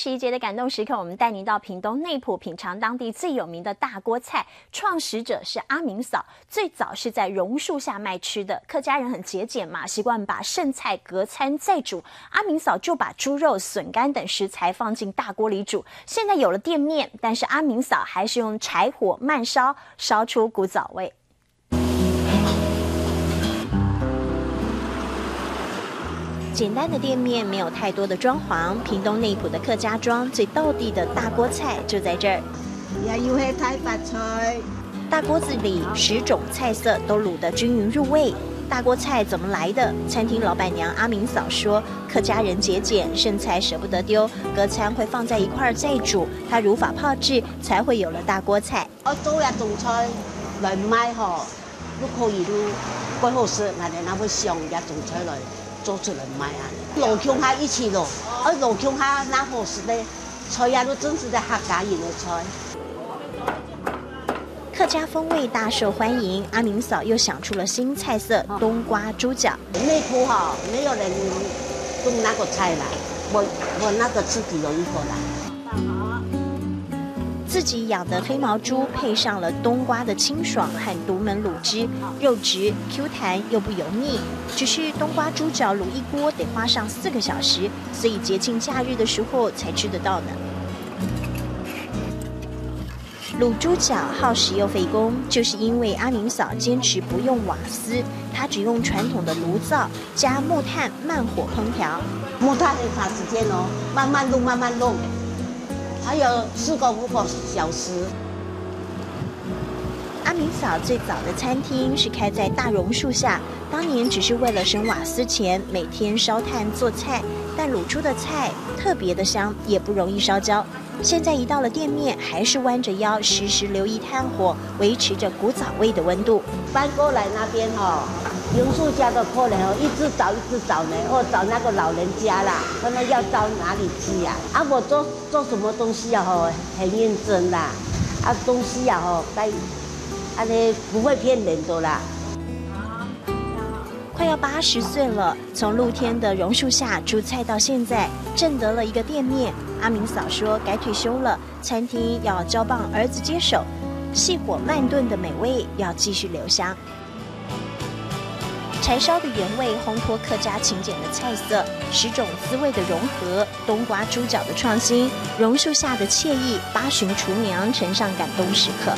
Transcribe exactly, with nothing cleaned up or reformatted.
十一节的感动时刻，我们带您到屏东内埔品尝当地最有名的大锅菜，创始者是阿明嫂，最早是在榕树下卖吃的。客家人很节俭嘛，习惯把剩菜隔餐再煮。阿明嫂就把猪肉、笋干等食材放进大锅里煮。现在有了店面，但是阿明嫂还是用柴火慢烧，烧出古早味。 简单的店面没有太多的装潢，屏东内埔的客家庄最道地的大锅菜就在这儿。也有个大白菜。大锅子里十种菜色都卤得均匀入味。大锅菜怎么来的？餐厅老板娘阿明嫂说，客家人节俭，剩菜舍不得丢，隔餐会放在一块儿再煮，她如法炮制，才会有了大锅菜。 愛做這種菜來賣吼，又可以又蓋好食，𠊎等也會想這種菜來做出來賣啊。老鄉下一起咯，啊，老鄉下那好食的菜啊，都真實的客家人的菜。客家风味大受欢迎，阿明嫂又想出了新菜色——冬瓜豬腳。内埔哈，没有人种那个菜啦，我我那个自己有一个啦。 自己养的黑毛猪配上了冬瓜的清爽和独门卤汁，肉质Q弹又不油腻。只是冬瓜猪脚卤一锅得花上四个小时，所以节庆假日的时候才吃得到呢。卤猪脚耗时又费工，就是因为阿明嫂坚持不用瓦斯，她只用传统的炉灶， 加木炭慢火烹调。木炭很长时间哦，慢慢弄，慢慢弄，还有四个五个小时。阿明嫂最早的餐厅是开在大榕树下，当年只是为了省瓦斯钱，每天烧炭做菜，但卤出的菜特别的香，也不容易烧焦。 现在移到了店面，还是弯着腰，时时留意炭火，维持着古早味的温度。搬过来那边吼，榕树下的客人哦，一直找一直找呢，哦，找那个老人家啦，他们要到哪里去啊？啊，我做做什么东西啊吼，很认真啦，啊，东西啊吼，该，啊，不会骗人的啦。快要八十岁了， 从露天的榕树下煮菜到现在，挣得了一个店面。阿明嫂说该退休了，餐厅要交棒儿子接手，细火慢炖的美味要继续留香。柴烧的原味烘托客家勤俭的菜色，十种滋味的融合，冬瓜猪脚的创新，榕树下的惬意，八旬厨娘呈上感动时刻。